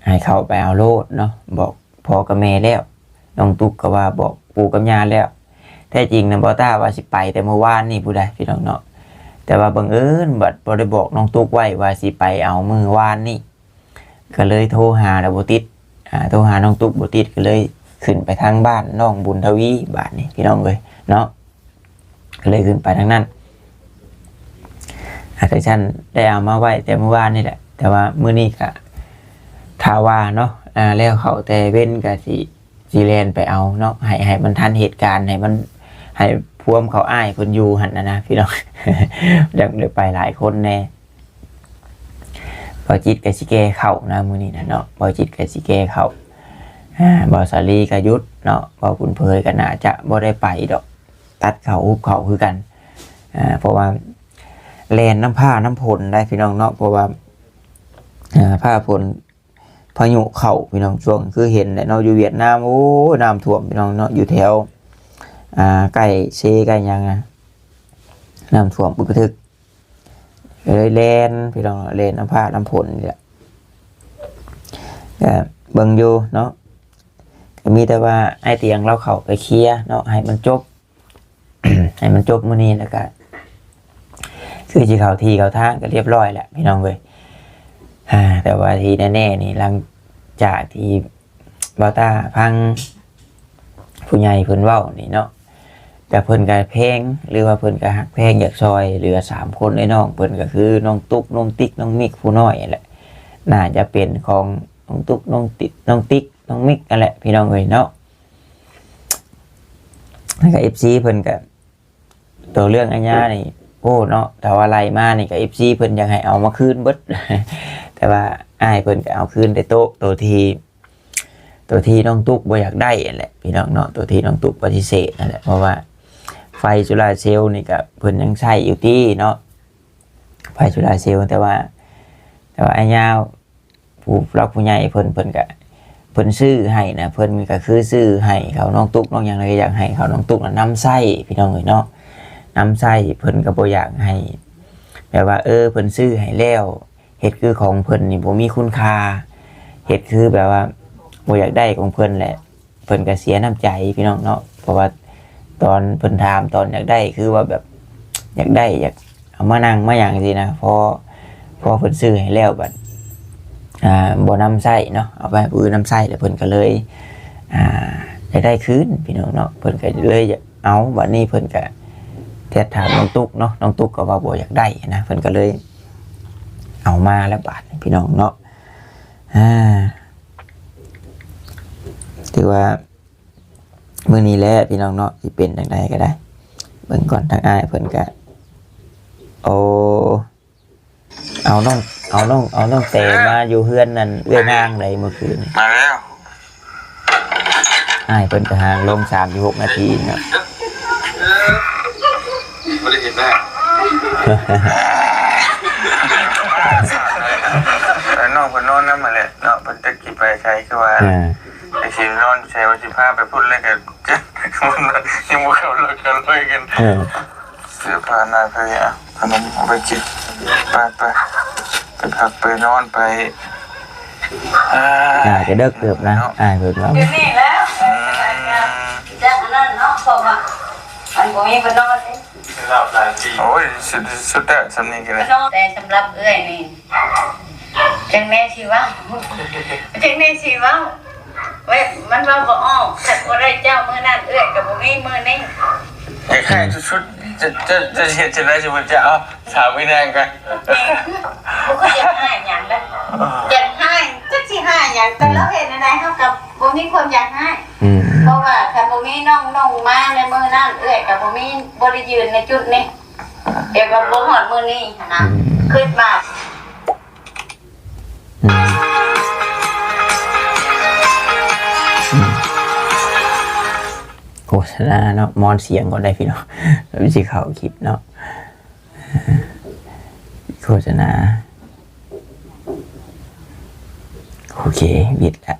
ໃຫ້ເຂົ້າໄປເອົາໂລດເນາະ ບອກພໍ່ກັບແມ່ແລ້ວ ນ້ອງຕຸກກໍວ່າບອກປູ່ກັບຍ່າແລ້ວ. ແທ້ຈິງນະ ບ່າວຕ້າວ່າຊິໄປແຕ່ມື້ວານນີ້ພຸ້ນໃດ໋ພີ່ນ້ອງເນາະ ແຕ່ວ່າບັງເອີນບັດບໍ່ໄດ້ບອກນ້ອງຕຸກໄວ້ວ່າຊິໄປເອົາມື້ວານນີ້ ກໍເລີຍໂທຫາແລ້ວບໍ່ຕິດ ອ່າ ໂທຫານ້ອງຕຸກບໍ່ຕິດ ກໍເລີຍຂຶ້ນໄປທາງບ້ານນ້ອງບຸນທະວີ ບາດນີ້ພີ່ນ້ອງເອີຍເນາະ ກໍເລີຍຂຶ້ນໄປທາງນັ້ນ. ອາ ຈັ່ງຊັ້ນ ໄດ້ເອົາມາໄວ້ແຕ່ມື້ວານນີ້ແຫຼະ ແຕ່ວ່າມື້ນີ້ກະຖ້າວ່າເນາະ ອາ ແລ້ວເຂົ້າແຕ່ເວັນກະຊິ ຊິແລ່ນໄປເອົາເນາະ ໃຫ້ ໃຫ້ມັນທັນເຫດການ ໃຫ້ມັນ ໃຫ້ພວມເຂົາອ້າຍເພິ່ນຢູ່ຫັ້ນນະ ນະ ພີ່ນ້ອງ ຈັ່ງໄດ້ໄປຫຼາຍຄົນແດ່. ບ່າວຈິດກໍຊິແກ່ເຂົ້ານະມື້ນີ້ນະເນາະ ບ່າວຈິດກໍຊິແກ່ເຂົ້າ ອາ ບ່າວສາລີກໍຢຸດເນາະ ບ່າວບຸນເຜີຍກໍໜ້າຈະບໍ່ໄດ້ໄປດອກ ຕັດເຂົ້າຮຸບເຂົ້າຄືກັນ ອາ ເພາະວ່າແລ່ນນຳຟ້ານຳຝົນໄດ໋ພີ່ນ້ອງເນາະ ເພາະວ່າ ອາ ຟ້າຝົນ ພາຍຸເຂົ້າພີ່ນ້ອງ ຊ່ວງຄືເຫັນແຫຼະເນາະ ຢູ່ຫວຽດນາມ ໂອ້ ນ້ຳຖ້ວມພີ່ນ້ອງເນາະ ຢູ່ແຖວ ອ່າ ໃກ້ເຊໃກ້ຫຍັງນະ ນ້ຳຖ້ວມປຶກກະທຶກ ກໍເລີຍແລ່ນພີ່ນ້ອງ ແລ່ນນຳຟ້ານຳຝົນນີ້ແຫຼະ ກໍເບິ່ງຢູ່ເນາະ ກໍມີແຕ່ວ່າອ້າຍຕຽງລາວເຂົ້າໄປເຄຍເນາະ ໃຫ້ມັນຈົບ ໃຫ້ມັນຈົບມື້ນີ້ ແລ້ວກະຄືຊິເຂົ້າທີ່ເຂົ້າທາງກໍລຽບຮ້ອຍແລ້ວພີ່ນ້ອງເອີຍ. ອາ ແຕ່ວ່າທີ່ແນ່ໆນີ້ ຫຼັງຈາກທີ່ບ່າວຕ້າຟັງຜູ້ໃຫຍ່ເພິ່ນເວົ້ານີ້ເນາະ ກະເພິ່ນກະແພງ ຫຼືວ່າເພິ່ນກະຮັກແພງ ຢາກຊ່ອຍເຫຼືອສາມຄົນເອື້ອຍນ້ອງເພິ່ນ ກໍຄືນ້ອງຕຸກ ນ້ອງຕິກ ນ້ອງມິກ ຜູ້ນ້ອຍຫັ້ນແຫຼະ ໜ້າຈະເປັນຂອງນ້ອງຕຸກ ນ້ອງຕິກ ນ້ອງຕິກ ນ້ອງມິກຫັ້ນແຫຼະ ພີ່ນ້ອງເອີຍເນາະ. ແລ້ວກໍເອັຟຊີເພິ່ນກໍ ໂຕເລື່ອງອາຍານີ້ ໂອ້ເນາະ ຖ້າວ່າໄລ່ມານີ້ກໍເອັຟຊີເພິ່ນຢາກໃຫ້ເອົາມາຄືນເບິດ ແຕ່ວ່າອ້າຍເພິ່ນກໍເອົາຄືນແຕ່ໂຕະ ໂຕທີ່ ໂຕທີ່ນ້ອງຕຸກບໍ່ຢາກໄດ້ຫັ້ນແຫຼະ ພີ່ນ້ອງເນາະ ໂຕທີ່ນ້ອງຕຸກປະຕິເສດຫັ້ນແຫຼະ ເພາະວ່າໄຟໂຊລາເຊວນີ້ກໍເພິ່ນຍັງໃຊ້ຢູ່ຕິເນາະ ໄຟໂຊລາເຊວ ແຕ່ວ່າ ແຕ່ວ່າອາຍາ ຜູ້ຫຼັກຜູ້ໃຫຍ່ເພິ່ນ ເພິ່ນກະ ເພິ່ນຊື້ໃຫ້ນະ ເພິ່ນກະຄືຊື້ໃຫ້ເຂົາ ນ້ອງຕຸກນ້ອງຫຍັງ ແລ້ວກໍຢາກໃຫ້ເຂົາ ນ້ອງຕຸກນະນຳໃຊ້ພີ່ນ້ອງເອີຍເນາະ ນຳໃຊ້ ເພິ່ນກໍບໍ່ຢາກໃຫ້ ແບບວ່າ ເອີ ເພິ່ນຊື້ໃຫ້ແລ້ວ ເຮັດຄືຂອງເພິ່ນນີ້ບໍ່ມີຄຸນຄ່າ ເຮັດຄືແບບວ່າບໍ່ຢາກໄດ້ຂອງເພິ່ນແຫຼະ ເພິ່ນກໍເສຍນ້ຳໃຈພີ່ນ້ອງເນາະ ເພາະວ່າຕອນເພິ່ນຖາມຕອນຢາກໄດ້ ຄືວ່າແບບຢາກໄດ້ ຢາກເອົາມານັ່ງມາຫຍັງຊີ້ນະ ພໍ ພໍເພິ່ນຊື້ໃຫ້ແລ້ວບັດ ອ່າ ບໍ່ນຳໃຊ້ເນາະ ເອົາໄປໃຫ້ຜູ້ອື່ນນຳໃຊ້ ແລ້ວເພິ່ນກໍເລີຍ ອ່າ ຢາກໄດ້ຄືນພີ່ນ້ອງເນາະ ເພິ່ນກໍເລີຍຢາກເອົາ ບັດນີ້ເພິ່ນກໍແທດຖາມນ້ອງຕຸກເນາະ ນ້ອງຕຸກກໍວ່າບໍ່ຢາກໄດ້ນະ ເພິ່ນກໍເລີຍເອົາມາແລ້ວບາດນີ້ພີ່ນ້ອງເນາະ ອ່າ ຖືວ່າ ມື້ນີ້ແຫຼະພີ່ນ້ອງເນາະ ຊິເປັນຈັ່ງໃດກໍໄດ້ ເບິ່ງກ່ອນ ທາງອ້າຍເພິ່ນກະ ໂອ້ ເອົານ້ອງ ເອົານ້ອງ ເອົານ້ອງແຕມາຢູ່ເຮືອນນັ້ນ ເອື້ອຍນາງໃດມື້ຄືນ ມາແລ້ວ ອ້າຍເພິ່ນກະຫາງລົງສາມສິບຫົກນາທີເນາະ ບໍ່ໄດ້ເຮັດນະ ເອີ ນ້ອງເພິ່ນນອນນຳຫັ້ນແຫຼະເນາະ ເພິ່ນຈັກຊິໄປໃສ ຄືວ່າ ເອີ ໄປຊິນອນໃສ ວ່າຊິພາໄປພຸ້ນ ແລ້ວກໍ ຍັງບໍ່ເຂົ້າເລີກເຂົ້າລອຍກັນ ເອີ ເສື້ອຜ້າໜ້າໃຜ ອະ ຂະໜົມເອົາໄປກິນ ໄປ ໄປ ໄປພັກໄປນອນໄປ ອ່າ ໜ້າຈະເດິກເຕີບນະ ອ້າຍເພິ່ນວ່າ ດຽວນີ້ແລ້ວ ອືມ ຈາກອັນນັ້ນເນາະ ເພາະວ່າມັນບໍ່ມີເພິ່ນນອນເດ້ ໂອ້ຍ ສຸດ ສຸດແລ້ວ ສ່ຳນີ້ກໍໄດ້ ນອນ ແຕ່ສຳລັບເອື້ອຍນີ້ ຈັ່ງແນ່ຊິເວົ້າ ຈັ່ງແນ່ຊິເວົ້າ ແມ່ນ ມັນເວົ້າບໍ່ອອກ ຄັນບໍ່ໄດ້ເຈົ້າມື້ນັ້ນ ເອື້ອຍກໍບໍ່ມີມື້ນີ້. ຢາກໃຫ້ສຸດໆ ຈະ ຈະ ຈະເຮັດຈັ່ງໃດ ສົມມຸດຈະເອົາສາວໄປນາງກະ ບໍ່ຄ່ອຍຢາກຮ້າຍຫຍັງເດ້ ຢາກຮ້າຍ ຈັກຊິຮ້າຍຫຍັງ ແຕ່ລາວເຮັດແນວໃດເຮົາກໍບໍ່ມີຄວາມຢາກຮ້າຍ ອືມ ເພາະວ່າຄັນບໍ່ມີນ້ອງນຸ່ງມາໃນມື້ນັ້ນ ເອື້ອຍກໍບໍ່ມີ ບໍ່ໄດ້ຢືນໃນຈຸດນີ້ ແຕ່ວ່າບໍ່ຮອດມື້ນີ້ຫັ້ນນະ ອືມ ຄິດວ່າ ອືມ ອືມ ໂຄສະນາເນາະ ມອນສຽງກ່ອນໄດ້ພີ່ນ້ອງ ແລ້ວຊິເຂົ້າຄລິບເນາະ ໂຄສະນາ ໂອເຄ ວິດລະ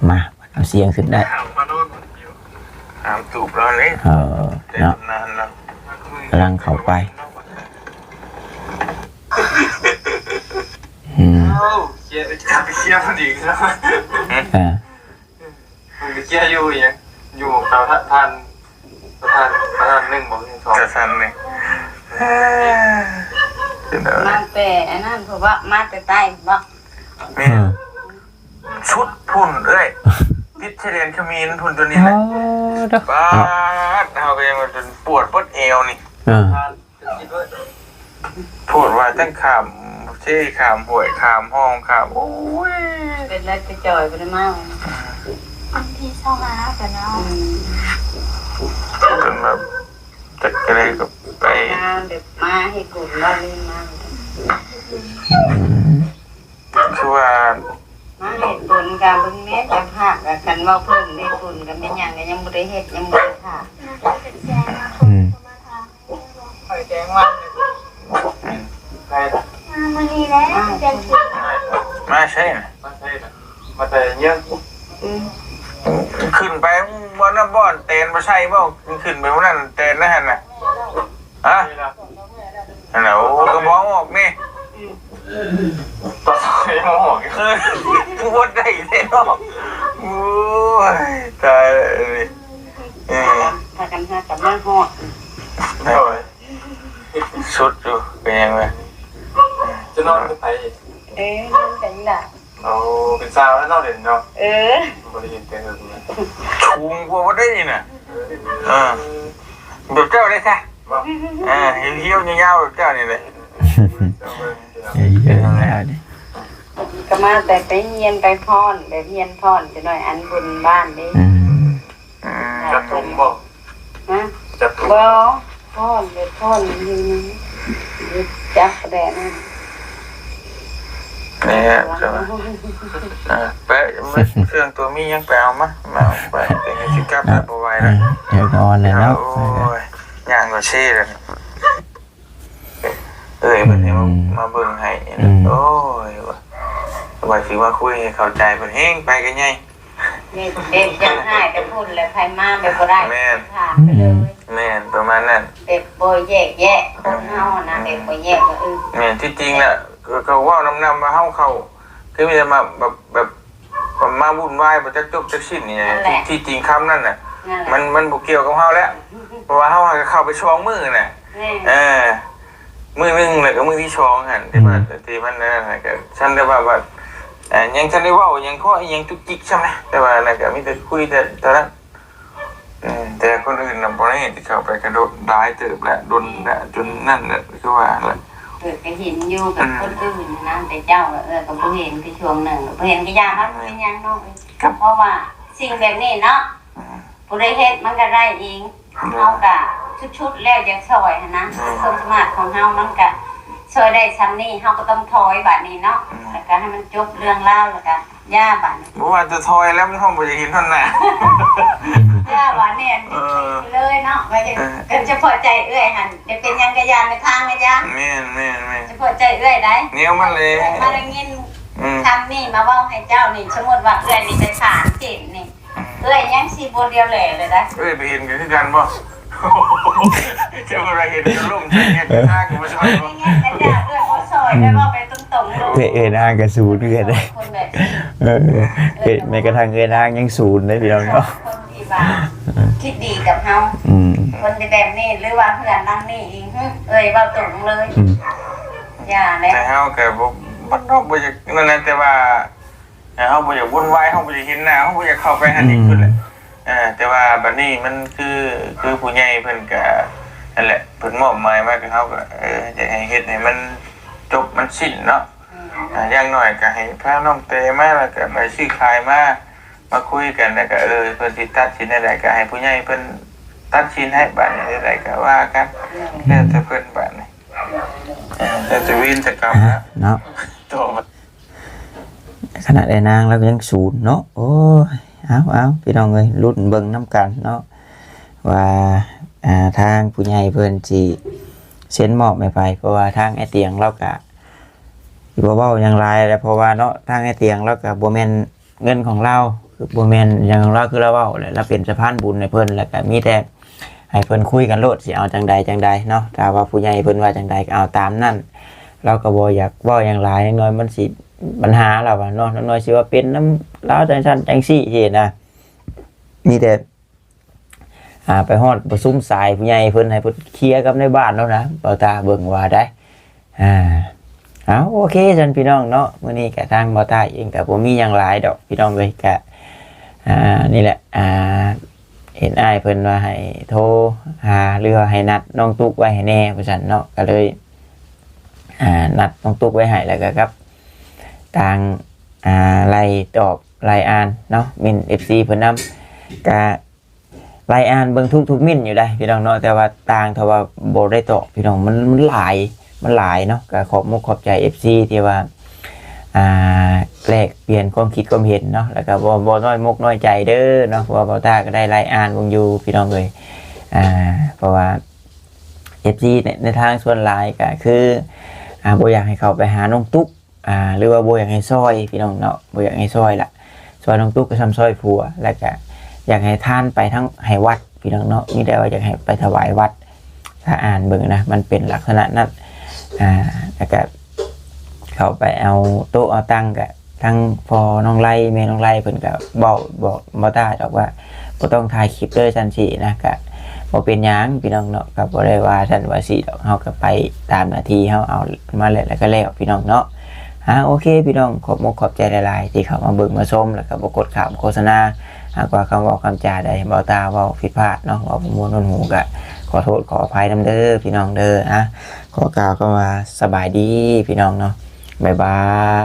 ມາ ເອົາສຽງຂຶ້ນໄດ້ ມານອນຢູ່ ຫາມຕູບນອນເດ້ ເອີ ເນາະ ແຕ່ຕຳນານລະ ກຳລັງເຂົ້າໄປ ອືມ ເອົາ ເຄຍ ໄປເຄຍມັນອີກເນາະ ເອີ ມັນໄປເຄຍຢູ່ຫຍັງ ຢູ່ເຂົາທະ ທ່ານ ປະທານ ປະທານໜຶ່ງບໍ່ ຫຼືສອງ ປະທານໜຶ່ງ ເປັນແນວໃດ ມາແຕ່ອັນນັ້ນ ເພາະວ່າມາແຕ່ໃຕ້ບໍ່ ແມ່ນ ເອີ ສຸດພຸ້ນເອື້ອຍ ຕິດຊາຍແດນຂະເໝນພຸ້ນ ຕົວນີ້ນະ ອໍ ປາດ ເຮົາກໍຍັງວ່າຈົນປວດເບິດແອວນີ້ ເອີ ໂພດວ່າ ທັງຂ້າມເຊ ຂ້າມຫ້ວຍ ຂ້າມຮ່ອງ ຂ້າມ ໂອ້ຍ ເປັນແລ້ວແຕ່ຈ່ອຍບໍ່ໄດ້ມາ ວັນທີຊາວຫ້າກໍເນາະ ອືມ ຈົນແບບ ຈັກກະໄດ້ກໍໄປ ມາແບບມາເຮັດບຸນເນາະ ລືມມາ ອືມ ຄືວ່າ ມາເຮັດບຸນກະເບິ່ງແດ່ ເຈົ້າພາບກະ ຄັນເວົ້າເພິ່ນເຮັດບຸນກະແມ່ນຫຍັງກະຍັງບໍ່ໄດ້ເຮັດ ຍັງບໍ່ໄດ້ຖາມ ອືມ ໄປແຈ້ງວ່າ ອືມ ມາມື້ນີ້ແຫຼະ ມາໃສນະ ມາໃສນະ ມາແຕ່ເຍອະ ອືມ ຂຶ້ນໄປບໍ່ນະ ບ່ອນແຕນບໍ່ໃສ່ບໍ່ ຂຶ້ນໄປບໍ່ນັ້ນແຕນນະຫັ້ນນະ ຮະ ຫັ້ນນະ ໂອ້ ກະບອກອອກນີ້ ອືມ ຕອນສອຍມາຮອດ ເອີ ບໍ່ໄດ້ແທ້ເນາະ ໂອ້ຍ ຕາຍແລ້ວເອີຍ ເອີ ພາກັນຫາກັນມາຮອດ ໂອ້ຍ ສຸດຢູ່ ເປັນຫຍັງວະ ຈະນອນກັບໃຜ ເອີ ນອນກັບອີ່ຫຼ້າ ໂອ້ ເປັນສາວແລ້ວເນາະ ດຽວນີ້ເນາະ ເອີ ບໍ່ໄດ້ເຫັນແຕ່ເຫິງນະ ສູງກວ່າບໍ່ໄດ້ນີ້ນະ ເອີ ແບບເຈົ້າໄດ້ຊະ ເອີ ຮຽວໆຍາວໆແບບເຈົ້ານີ້ແຫຼະ ຮຽວໆຍາວໆນີ້ ກໍມາແຕ່ໄປຮຽນໄປຟ້ອນ ແບບຮຽນຟ້ອນຈັກໜ້ອຍ ອັນບຸນບ້ານເດ້ ອືມ ອືມ ຈັບທຸງບໍ່ ຮະ ຈັບທຸງ ບໍ່ ຟ້ອນ ແບບຟ້ອນຢູ່ນີ້ ຈັບແບບນັ້ນ ແນ່ ເອີ ໄປ ເຄື່ອງຕົວມີຫຍັງໄປເອົາມາ ມາເອົາໄປ ເປັນຫຍັງຊິກັບແລ້ວ ບໍ່ໄຫວແລ້ວ ເອີ ເອີ ນອນແລ້ວເນາະ ໂອ້ຍ ຍ່າງກໍເຊແລ້ວ ເອື້ອຍເພິ່ນໃຫ້ມາ ອືມ ມາເບິ່ງໃຫ້ ອືມ ໂອ້ຍ ວ່າ ວ່າຊິມາຄຸຍໃຫ້ເຂົ້າໃຈ ເພິ່ນແຮງໄປກັນໃຫຍ່ ເຮັດ ເຮັດຢາກໃຫ້ແຕ່ພຸ້ນແຫຼະ ໃຜມາແບບບໍ່ໄດ້ ແມ່ນ ຖາມໄປເລີຍ ອືມ ແມ່ນ ປະມານນັ້ນ ແບບບໍ່ແຍກແຍະຄົນເຮົານະ ອືມ ແບບບໍ່ແຍກວ່າ ເອີ ແມ່ນ ທີ່ຈິງນະ ເຂົາ ເຂົາເວົ້ານຳ ນຳວ່າເຮົາເຂົ້າ ຄືມີແຕ່ມາແບບ ແບບ ມາວຸ່ນວາຍບໍ່ຈັກຈົບຈັກສິ້ນນີ້ ນັ້ນແຫຼະ ທີ່ ທີ່ຈິງຄຳນັ້ນນະ ນັ້ນແຫຼະ ມັນ ມັນບໍ່ກ່ຽວກັບເຮົາແລ້ວ ເພາະວ່າເຮົາຫາກໍເຂົ້າໄປສອງມື້ນະ ແມ່ນ ເອີ ມື້ໜຶ່ງ ແລ້ວກໍມື້ທີສອງຫັ້ນ ທີ່ວ່າ ອືມ ທີ່ມັນນັ້ນນະ ກໍຊັ້ນ ແຕ່ວ່າ ວ່າ ເອີ ຍັງທັນໄດ້ເວົ້າຫຍັງ ເຄາະອີ່ຫຍັງຈຸກຈິກຊ້ຳນະ ແຕ່ວ່ານັ້ນກໍມີແຕ່ຄຸຍແຕ່ເທົ່ານັ້ນ ອືມ ແຕ່ຄົນອື່ນນະບໍ່ໄດ້ ທີ່ເຂົ້າໄປກະດົນຫຼາຍເຕີບແລ້ວ ດົນແລ້ວ ຈົນນັ້ນແຫຼະ ຄືວ່າຫັ້ນແຫຼະ ເອື້ອຍກໍເຫັນຢູ່ກັບ ອືມ ຄົນອື່ນນະ ແຕ່ເຈົ້າ ເອື້ອຍກໍບໍ່ເຫັນ ຄືຊ່ວງໜຶ່ງ ບໍ່ເຫັນກໍຢ່າ ມັນເປັນຫຍັງເນາະ ກໍ ເພາະວ່າສິ່ງແບບນີ້ເນາະ ອືມ ຜູ້ໃດເຮັດມັນກໍໄດ້ເອງ ອືມ ເຮົາກໍສຸດໆແລ້ວຢາກຊ່ອຍຫັ້ນນະ ອືມ ຄວາມສາມາດຂອງເຮົາມັນກໍຊ່ອຍໄດ້ຊ່ຳນີ້ ເຮົາກໍຕ້ອງຖອຍບາດນີ້ເນາະ ອືມ ແລ້ວກໍໃຫ້ມັນຈົບເລື່ອງລາວ ແລ້ວກໍ ຢ່າບາດນີ້ ບໍ່ວ່າຈະຖອຍແລ້ວ ມັນຮອດບໍ່ຢາກເຫັນເທົ່າໜ້າ ຢ່າບາດນີ້ ເອີ ເລີຍເນາະ ວ່າຈະ ເອີ ຄັນສະເພາະໃຈເອື້ອຍຫັ້ນ ຈະເປັນຫຍັງກະຢ່າ ໃນທາງກະຢ່າ ແມ່ນໆໆ ສະເພາະໃຈເອື້ອຍໃດ ແນວມັນແຫຼະ ມາໄດ້ຍິນ ອືມ ຄຳນີ້ມາເວົ້າໃຫ້ເຈົ້ານີ້ ສົມມຸດວ່າເອື້ອຍນີ້ໄປຜ່ານເຂດນີ້ ອືມ ເອື້ອຍຍັງຊິບໍ່ດຽວແຫຼເລີຍໃດ ເອື້ອຍໄປເຫັນກໍຄືກັນບໍ່? ເຈົ້າບໍ່ໄດ້ເຫັນກໍລົງເຮັດທາງບໍ່ຊ່ອຍບໍ່ ເອື້ອຍບໍ່ຊ່ອຍ ອືມ ໄປເວົ້າໄປຕົງໆ ເອື້ອຍ ເອື້ອຍນາງກໍສູນເອື້ອຍເດ້ ຄົນແບບ ເອີ ເອື້ອຍ ແມ່ນກະທັ້ງເອື້ອຍນາງຍັງສູນເດ້ພີ່ນ້ອງເນາະ ຄົນທີ່ວ່າຄິດດີກັບເຮົາ ອືມ ຄົນທີ່ແບບນີ້ ຫຼືວ່າເຮືອນຫຼັງນີ້ອີກ ເອີຍ ເວົ້າຕົງເລີຍ ອືມ ຢ່າແຫຼະ ແຕ່ເຮົາກໍບໍ່ ບໍ່ ບໍ່ຢາກນັ້ນນະ ແຕ່ວ່າ ເຮົາບໍ່ຢາກວຸ່ນວາຍ ເຮົາບໍ່ຢາກເຫັນໜ້າ ເຮົາບໍ່ຢາກເຂົ້າໄປຫັ້ນອີກພຸ້ນແຫຼະ. ເອີ ແຕ່ວ່າບັດນີ້ມັນຄື ຄືຜູ້ໃຫຍ່ເພິ່ນກະ ນັ້ນແຫຼະ ເພິ່ນມອບໝາຍມາ ເຮົາກະ ເອີ ຢາກໃຫ້ເຮັດໃຫ້ມັນຈົບມັນສິ້ນເນາະ. ອາ ຢ່າງໜ້ອຍກະໃຫ້ພານ້ອງແຕມາ ແລ້ວກະໃບຊື້ຂາຍມາ ມາຄຸຍກັນ ແລ້ວກະ ເອີ ເພິ່ນຊິຕັດສິນແນວໃດ ກະໃຫ້ຜູ້ໃຫຍ່ເພິ່ນຕັດສິນໃຫ້. ບາດນີ້ແນວໃດກະວ່າກັນ ແລ້ວແຕ່ເພິ່ນບາດນີ້ ເອີ ແລ້ວແຕ່ເວນແຕ່ກຳ ອ່ະ ນະ ເນາະ ຕໍ່ມາ. ຂະໜາດໄອ້ນາງລາວກໍຍັງສູນເນາະ. ໂອ້ຍ ເອົາໆ ພີ່ນ້ອງເອີຍ ລຸ້ນເບິ່ງນຳກັນເນາະ ວ່າ ອ່າ ທາງຜູ້ໃຫຍ່ເພິ່ນຊິເຊັນມອບໃຫ້ໃຜ ເພາະວ່າທາງອ້າຍຕຽງລາວກະ ຊິບໍ່ເວົ້າຫຍັງຫຼາຍແຫຼະ ເພາະວ່າເນາະ ທາງອ້າຍຕຽງລາວກະບໍ່ແມ່ນເງິນຂອງລາວ ຄືບໍ່ແມ່ນຫຍັງຂອງລາວ ຄືລາວເວົ້າແຫຼະ ລາວເປັນສະພານບຸນໃຫ້ເພິ່ນ ແລ້ວກະມີແຕ່ໃຫ້ເພິ່ນຄຸຍກັນໂລດ ຊິເອົາຈັ່ງໃດຈັ່ງໃດເນາະ. ຖ້າວ່າຜູ້ໃຫຍ່ເພິ່ນວ່າຈັ່ງໃດກໍເອົາຕາມນັ້ນ ລາວກໍບໍ່ຢາກເວົ້າຫຍັງຫຼາຍ ຢ່າງໜ້ອຍມັນຊິບັນຫາລາວວ່າເນາະ ຢ່າງໜ້ອຍຊິວ່າເປັນນຳລາວຈັ່ງຊັ້ນຈັ່ງຊີ້ຊີ້ນະ. ມີແຕ່ ອ່າ ໄປຮອດປະຊຸມສາຍຜູ້ໃຫຍ່ເພິ່ນ ໃຫ້ເພິ່ນເຄຍກັບໃນບ້ານແລ້ວນະ ບ່າວຕາເບິ່ງວ່າໄດ໋. ອ່າ ເອົາ ໂອເຄຊັ້ນພີ່ນ້ອງເນາະ ມື້ນີ້ກະທາງບ່າວຕາເອງກະບໍ່ມີຫຍັງຫຼາຍດອກພີ່ນ້ອງເອີຍ ກະ ອ່າ ນີ້ແຫຼະ ອ່າ ເຫັນອ້າຍເພິ່ນວ່າໃຫ້ໂທຫາ ຫຼືວ່າໃຫ້ນັດນ້ອງຕຸກໄວ້ໃຫ້ແດ່ວ່າຊັ້ນເນາະ ກະເລີຍ ອ່າ ນັດນ້ອງຕຸກໄວ້ໃຫ້ ແລ້ວກະກັບທາງ ອ່າ ໄລ່ຕອບໄລ່ອ່ານເນາະ ເມັ້ນ ເອັຟຊີ ເພິ່ນນຳ ກະ ໄລ່ອ່ານເບິ່ງທຸກໆເມັ້ນຢູ່ໃດ໋ພີ່ນ້ອງເນາະ ແຕ່ວ່າຕ່າງເທົ່າວ່າບໍ່ໄດ້ຕອບພີ່ນ້ອງ ມັນ ມັນຫຼາຍ ມັນຫຼາຍເນາະ. ກໍຂອບມຸກຂອບໃຈ ເອັຟຊີ ທີ່ວ່າ ອ່າ ແລກປ່ຽນຄວາມຄິດຄວາມເຫັນເນາະ ແລ້ວກໍບໍ່ ບໍ່ນ້ອຍມົກນ້ອຍໃຈເດີເນາະ ເພາະວ່າບ່າວຕ້າກໍໄດ້ໄລ່ອ່ານເບິ່ງຢູ່ພີ່ນ້ອງເອີຍ. ອ່າ ເພາະວ່າ ເອັຟຊີ ໃນ ໃນທາງສ່ວນຫຼາຍກໍຄື ອ່າ ບໍ່ຢາກໃຫ້ເຂົ້າໄປຫານ້ອງຕຸກ ອ່າ ຫຼືວ່າບໍ່ຢາກໃຫ້ຊ່ອຍພີ່ນ້ອງເນາະ ບໍ່ຢາກໃຫ້ຊ່ອຍລະ ຊ່ອຍນ້ອງຕຸກກໍຊ່ຳຊ່ອຍຜົວ ແລ້ວກະຢາກໃຫ້ທານໄປທາງໃຫ້ວັດພີ່ນ້ອງເນາະ ມີແຕ່ວ່າຢາກໃຫ້ໄປຖວາຍວັດ. ຖ້າອ່ານເບິ່ງນະ ມັນເປັນລັກສະນະນັ້ນ. ອ່າ ແລ້ວກະເຂົ້າໄປເອົາໂຕະເອົາຕັ່ງ ກະທັງພໍ່ນ້ອງໄລ ແມ່ນ້ອງໄລ ເພິ່ນກະເວົ້າບອກບ່າວຕ້າດອກວ່າ ບໍ່ຕ້ອງຖ່າຍຄລິບເດີ ຊັ້ນຊີ້ນະ ກະບໍ່ເປັນຫຍັງພີ່ນ້ອງເນາະ ກະບໍ່ໄດ້ວ່າຊັ້ນວ່າຊີ້ດອກ ເຮົາກະໄປຕາມໜ້າທີ່ເຮົາເອົາມາແລ້ວ ແລ້ວກະແລ້ວພີ່ນ້ອງເນາະ. ອ່າ ໂອເຄພີ່ນ້ອງ ຂອບມຸກຂອບໃຈຫຼາຍໆ ທີ່ເຂົ້າມາເບິ່ງມາຊົມ ແລ້ວກະບໍ່ກົດຂ້າມໂຄສະນາ. ຫາກວ່າຄຳເວົ້າຄຳຈາໃດ ບ່າວຕ້າເວົ້າຜິດພາດເນາະ ເວົ້າບໍ່ມ່ວນຫວນຫູ ກະຂໍໂທດຂໍອະໄພນຳເດີພີ່ນ້ອງເດີ. ອ່າ ຂໍກ່າວຄຳວ່າສະບາຍດີພີ່ນ້ອງເນາະ ບາຍບາຍ.